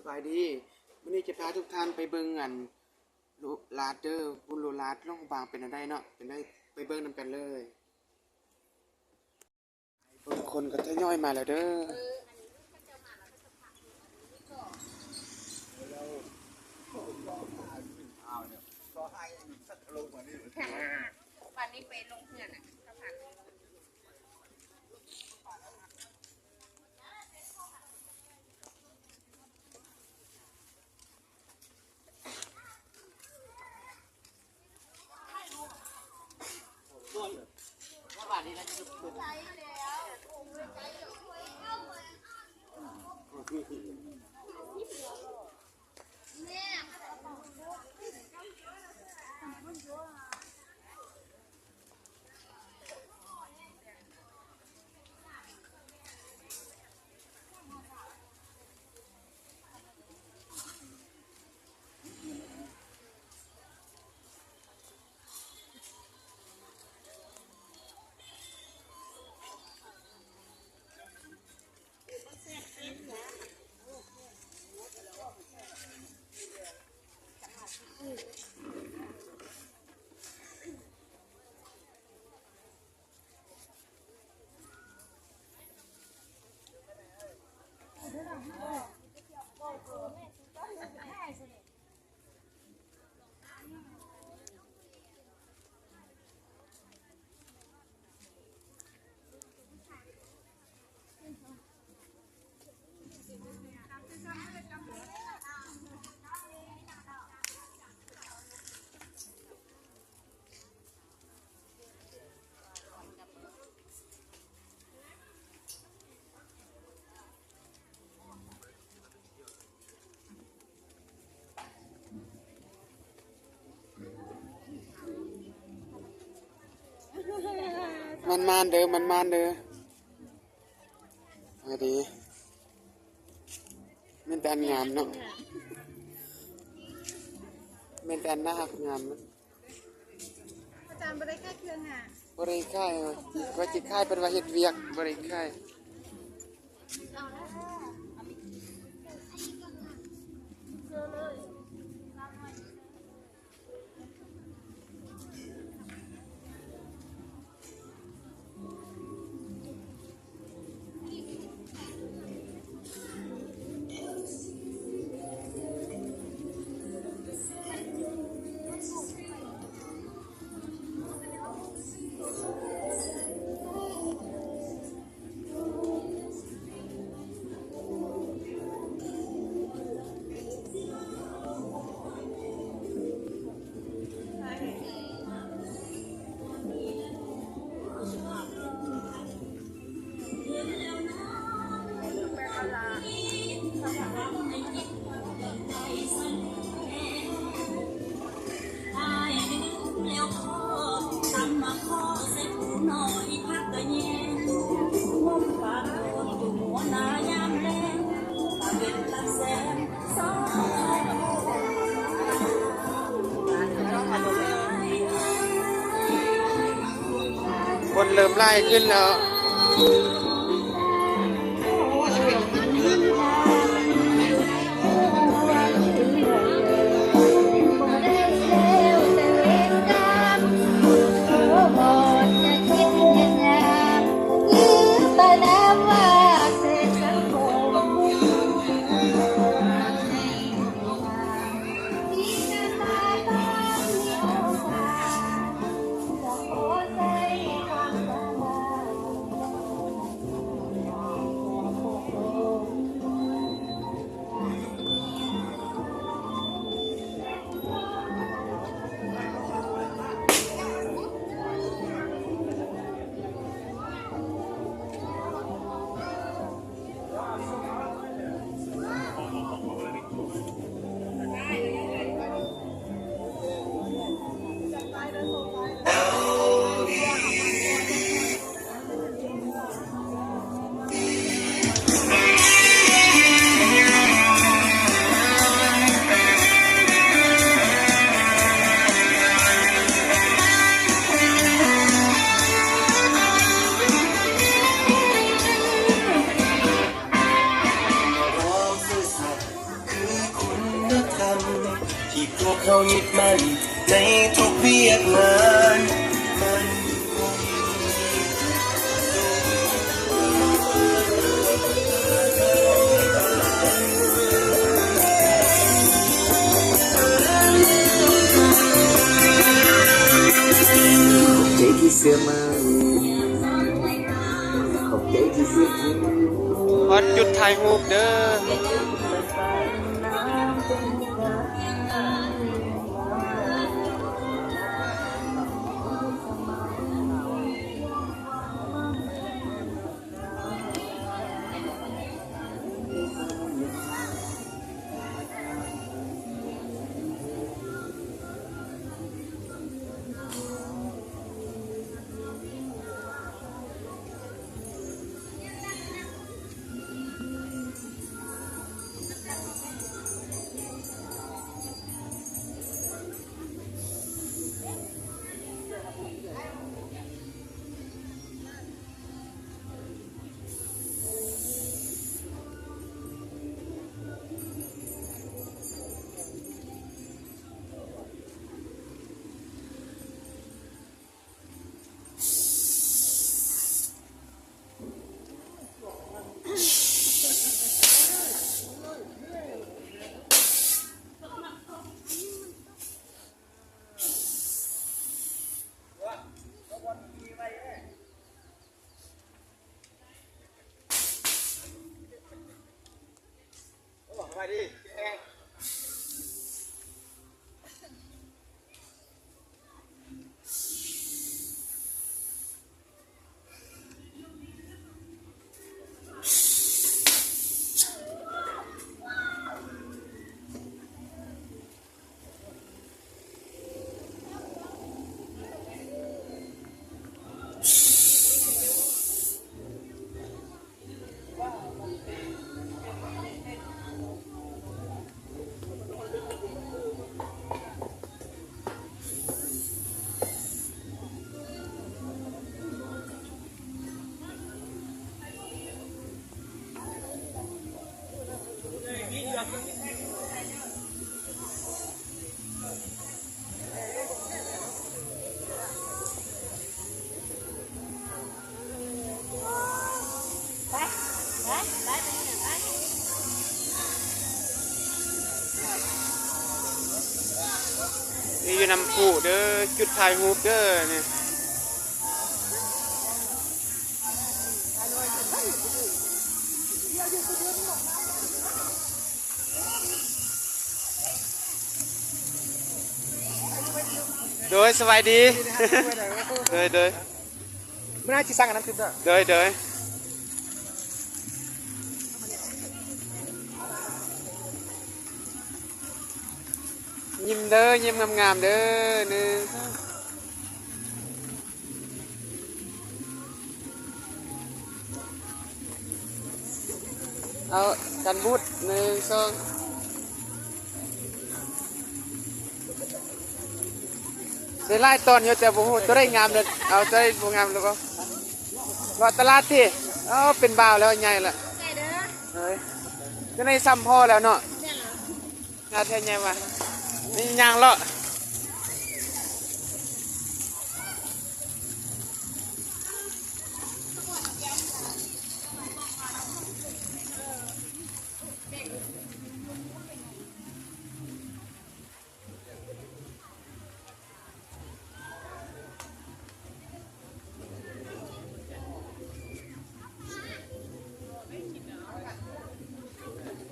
ສະບາຍດີ ມື້ນີ້ຈະພາທຸກທ່ານໄປເບິ່ງອັນ ຫຼາດເດີ ບຸນຫຼວງຫຼາດຫຼວງພະບາງເປັນແນວໃດເນາະ ເປັນໃດ ໄປເບິ່ງນຳກັນເລີຍ. ຄົນກໍທະຍອຍມາແລ້ວເດີ. ໝານໆເດີ ໝານໆເດີ ສະບາຍດີ. ແມ່ນແຕ່ອັນງາມເນາະ ແມ່ນແຕ່ອັນໜ້າຮັກງາມເນາະ. ອາຈານບໍ່ໄດ້ຂາຍເຄື່ອງຫາ? ບໍ່ໄດ້ຂາຍ ວ່າຊິຂາຍ ເພິ່ນວ່າເຮັດວຽກ ບໍ່ໄດ້ຂາຍ. ຄົນເລີ່ມຫຼາຍຂຶ້ນແລ້ວ. ເ ພວກເຮົາຍຶດໝັ້ນໃນທຸກວຽກງານ. ຂອບໃຈທີ່ເຊື່ອໝັ້ນ. ຂອບໃຈທີ່ເຊື່ອໝັ້ນ. ຮອດຈຸດຖ່າຍຮູບເດີ້. ນີ້ຢູ່ນຳຜູ້ເດີ້ ຈຸດຖ່າຍຮູບເດີ້ນີ້. ໂດຍ ສະບາຍດີ. ໂດຍ ໂດຍ. ມື້ໜ້າຊິສັ່ງອັນນັ້ນຄືເດີ. ໂດຍ ໂດຍ. ຍິ້ມເດີ້ ຍິ້ມງາມໆເດີ້. ໜຶ່ງ ສອງ. ເອົາກັນບູດ ໜຶ່ງ ສອງ. ໄດ້ຫຼາຍຕອນຢູ່ ແຕ່ບໍ່ຮູ້ຕົວໃດງາມເລີຍ ເອົາຕົວໃດບໍ່ງາມແລ້ວກໍເລາະຕະຫຼາດຕິ. ເອົາ ເປັນບ່າວແລ້ວ ໃຫຍ່ລະ. ເອີຍ ຢູ່ໃນຊ່ຳພໍແລ້ວເນາະ. ງາແທ້ໃຫຍ່ວ່າ ນີ້ຍ່າງເລາະ.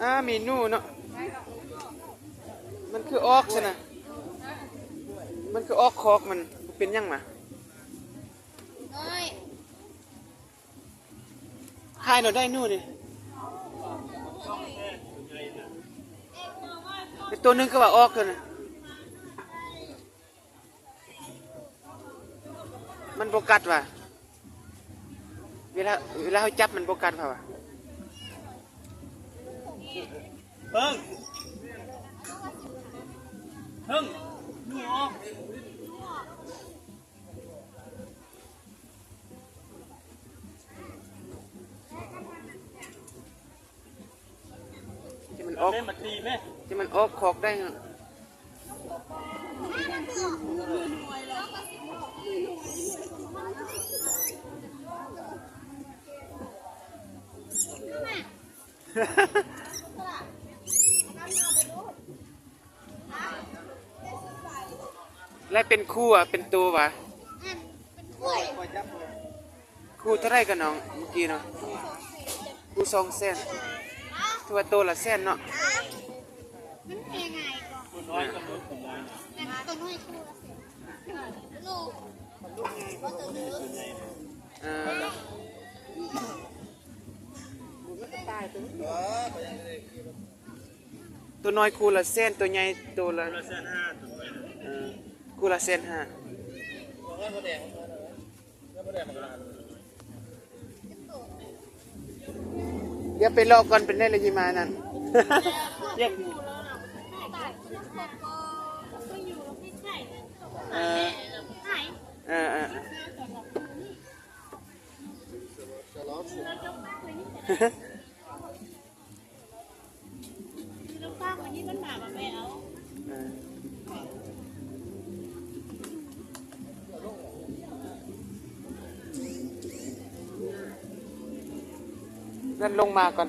ອາ ມີໜູເນາະ ມັນຄືອອກຊັ້ນນະ ມັນຄືອອກຄອກມັນ ເປັນຫຍັງຫວາ? ຖ່າຍໂລດໄດ້ໜູນີ້ ເປັນໂຕໜຶ່ງຄືວ່າອອກໂຕນັ້ນ. ມັນບໍ່ກັດຫວາ? ເວລາ ເວລາເຮົາຈັບມັນບໍ່ກັດຫວາ? ເບິ່ງ ເບິ່ງ ໜູອອກ. ທີ່ມັນອອກ ທີ່ມັນອອກຄອກໄດ້ເນາະ. ແລະ ເປັນຄູ່ ເປັນໂຕຫວາ? ອັນ ເປັນຄູ່ ຄູ່ເທົ່າໃດກະນ້ອງ ມື້ກີ້ເນາະ? ຄູ່ສອງແສນ ຖືວ່າໂຕລະແສນເນາະ. ມັນແພງງ່າຍກວ່າ ແຕ່ໂຕນ້ອຍຄູ່ລະແສນ ໂລ ບໍ່ໂຕເດີ ເອີ ໂຕນ້ອຍຄູ່ລະແສນ ໂຕໃຫຍ່ໂຕລະ ຄູ່ລະແສນຫ້າ ໂຕນ້ອຍ ເອີ ຄູ່ລະແສນຫ້າ. ດຽວໄປເລາະກ່ອນ ເປັນໄດ້ລະຊິມານັ້ນ ເອີ ເອີ ເອີ ເອີ. ນັ້ນລົງມາກ່ອນ.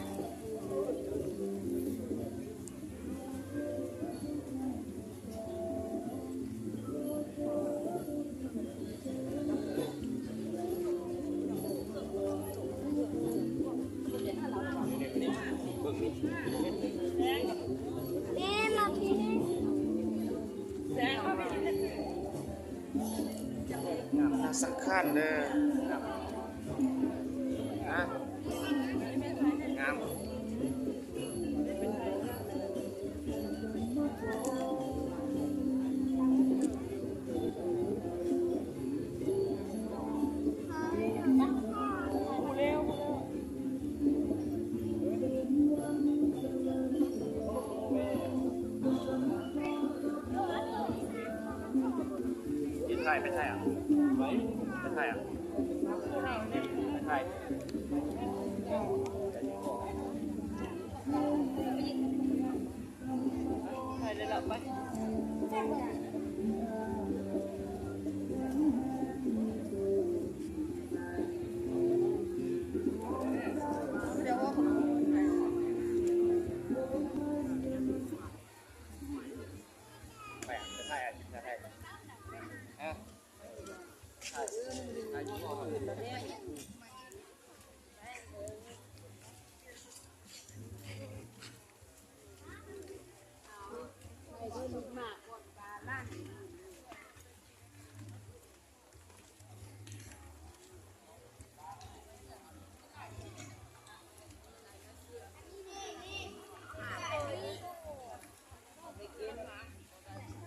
ໜ້າສັງຂານເດີ ງາມ. ໄປຖ່າຍ ໄປຖ່າຍ ໄປຖ່າຍ ໄປຖ່າຍ. ໄປເລີຍລະ ໄປ.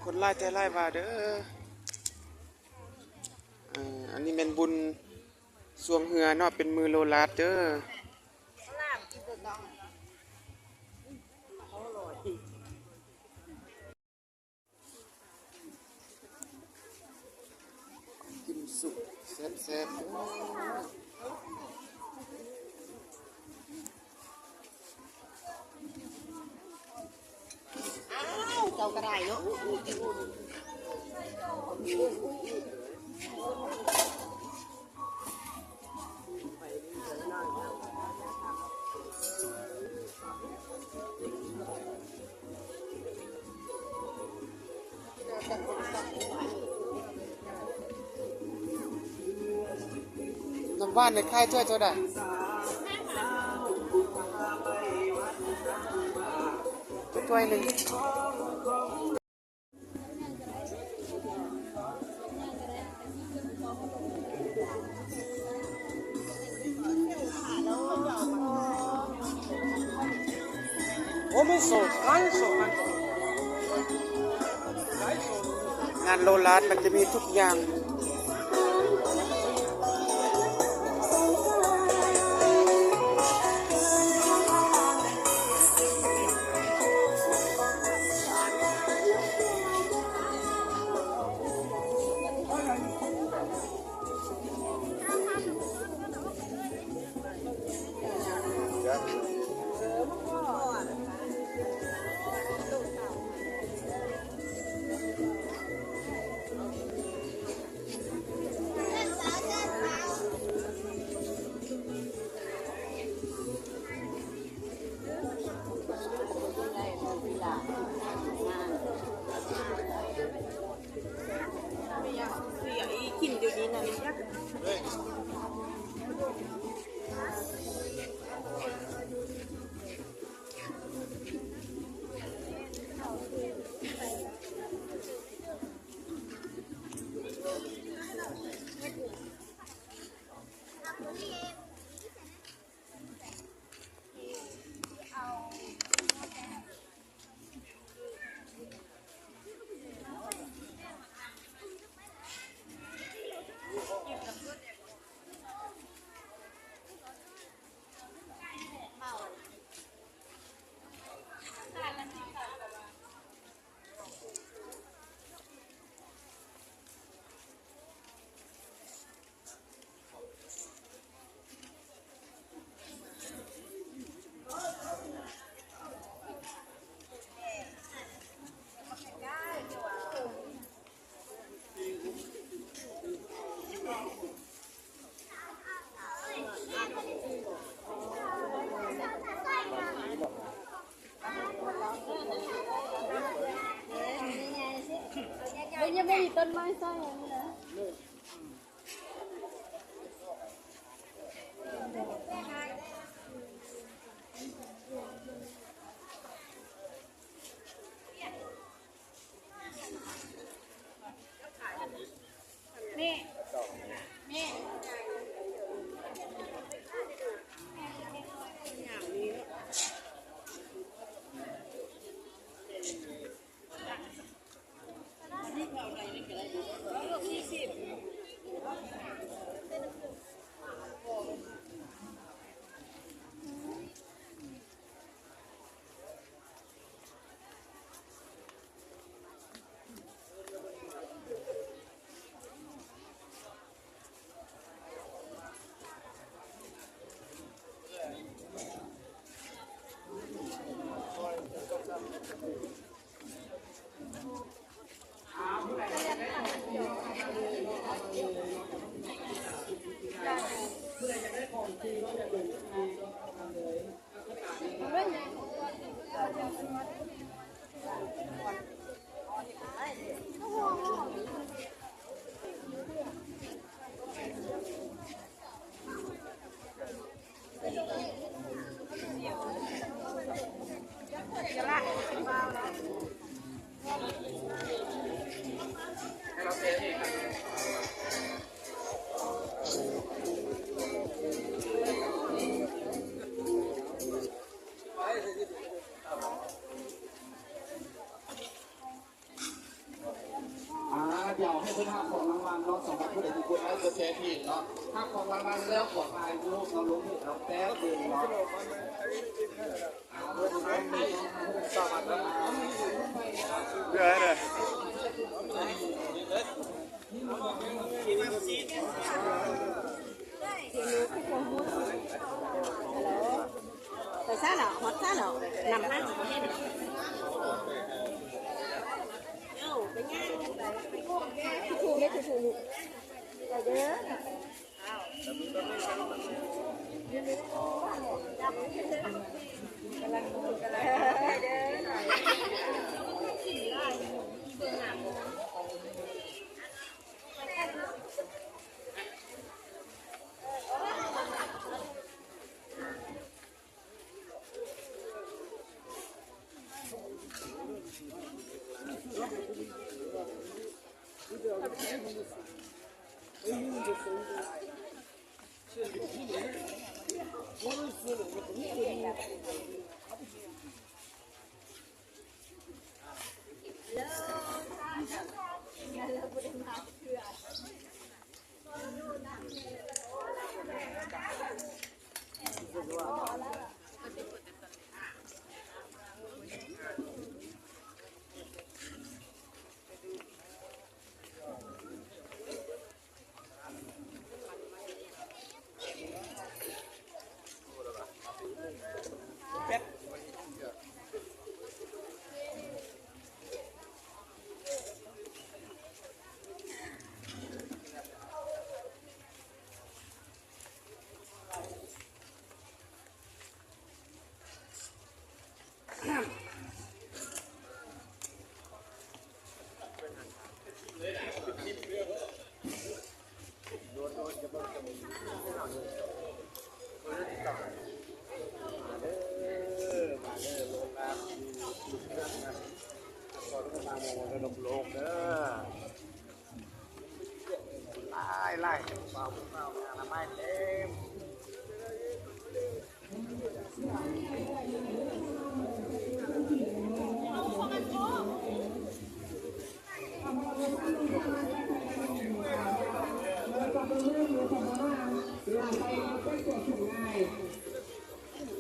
ຄົນຫຼາຍແທ້ຫຼາຍວ່າເດີ. ເອີ ອັນນີ້ແມ່ນບຸນຊ່ວງເຮືອເນາະ ເປັນມື້ໂລລາດເດີ. ກິນສຸກແຊບໆ. ອ້າວ ເຈົ້າກະໄດ້ເນາະ. ນ້ຳຫວານນີ້ຂາຍຖ້ວຍເທົ່າໃດ? ຖ້ວຍໜຶ່ງ. ງານໂລລາດມັນຈະມີທຸກຢ່າງ. ເອີ ເອີ ເອີ. ຍັງບໍ່ມີຕົ້ນໄມ້ໃສ່ອັນນີ້ນະ. ອ່າ ດຽວໃຫ້ເພິ່ນຮັບຂອງລາງວັນເນາະ ສຳລັບຜູ້ໃດທີ່ກົດໄລກົດແຊເພຈເນາະ ຮັບຂອງລາງວັນແລ້ວຂໍຖ່າຍຮູບເນາະ ລົງເພຈເຮົາແປັບໜຶ່ງເນາະ. ໄປຊະເນາະ ຮອດຊະເນາະ ນຳທາງຊິບໍ່ເຫັນ ເອົ້າ ໄປຍ່າງໄປ ໄປເດີ. ຫຼາຍໆ ເປົ່າເປົ່າອະນາໄມເຕັມ.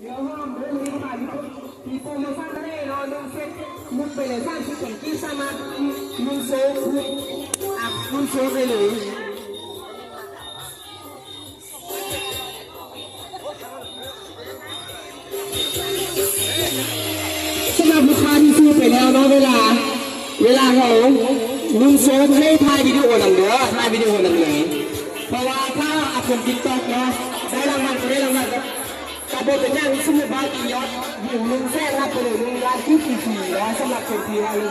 ເນື້ອຫອມເດີ ມີຂາຍຢູ່ທີ່ໂປຣໂມຊັນທະເລເນາະ ໜຶ່ງເຊັດ ໝົດໄປເລີຍສາມສິບເຈັດກີບ ສາມາດນຸ່ງໂຊຄື ອ່ະ ນຸ່ງໂຊໄດ້ເລີຍ. ສຳລັບລູກຄ້າທີ່ຊື້ໄປແລ້ວເນາະ ເວລາ ເວລາເຮົານຸ່ງໂຊ ໃຫ້ຖ່າຍວິດີໂອນຳເດີ ຖ່າຍວິດີໂອນຳເລີຍ ເພາະວ່າຖ້າອັບລົງຕິກຕັອກເນາະ ໄດ້ລາງວັນກໍໄດ້ລາງວັນ ກໍ ກໍບໍ່ເປັນຫຍັງ ສົມມຸດວ່າຕີຍອດວິວໜຶ່ງແສນ ຮັບໄປເລີຍໜຶ່ງລ້ານກີບຟຣີໆເນາະ ສຳລັບຄົນທີ່ວ່າລົງ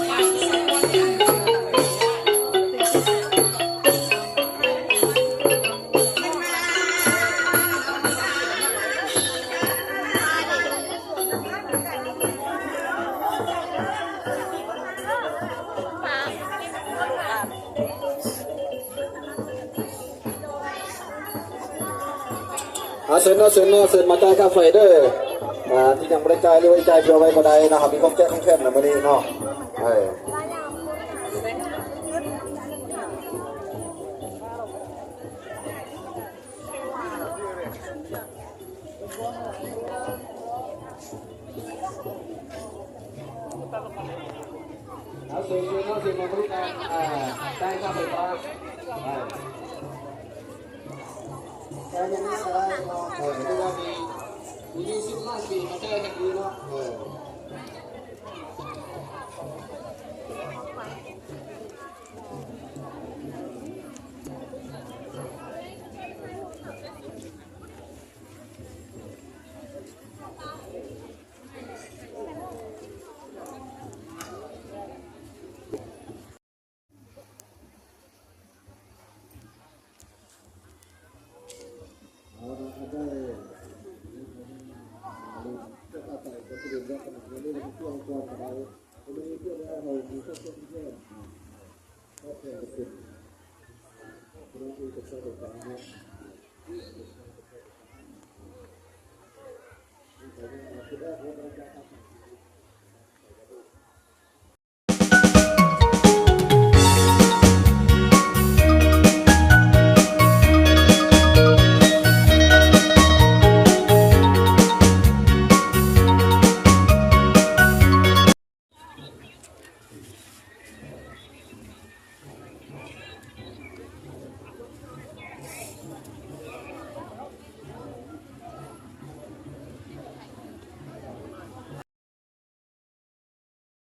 ອາ ເຊີນເນາະ ເຊີນເນາະ ເຊີນມາຈ່າຍຄ່າໄຟເດີ. ອາ ທີ່ຍັງບໍ່ໄດ້ຈ່າຍ ຫຼືວ່າຈ່າຍເພື່ອໄວ້ກໍໄດ້ເນາະ ເຮົາມີຂອງແຈກຂອງແຖມນະມື້ນີ້ເນາະ. ເອີ ເອົາ ເຊີນ ເຊີນເນາະ ເຊີນມາບໍລິການ ອ່າ ຈ່າຍຄ່າໄຟຟ້າ ອ່າ ຈ່າຍເງິນມາກໍໄດ້ເນາະ. ເອີ ຫຼືວ່າມີ ມີສິບລ້ານກີບມາຈ່າຍໃຫ້ຄືເນາະ. ເອີ. ຂອບໃຈຂອບຄຸນ ພີ່ນ້ອງທີ່ເປັນຊາວດອກຕານເນາະ.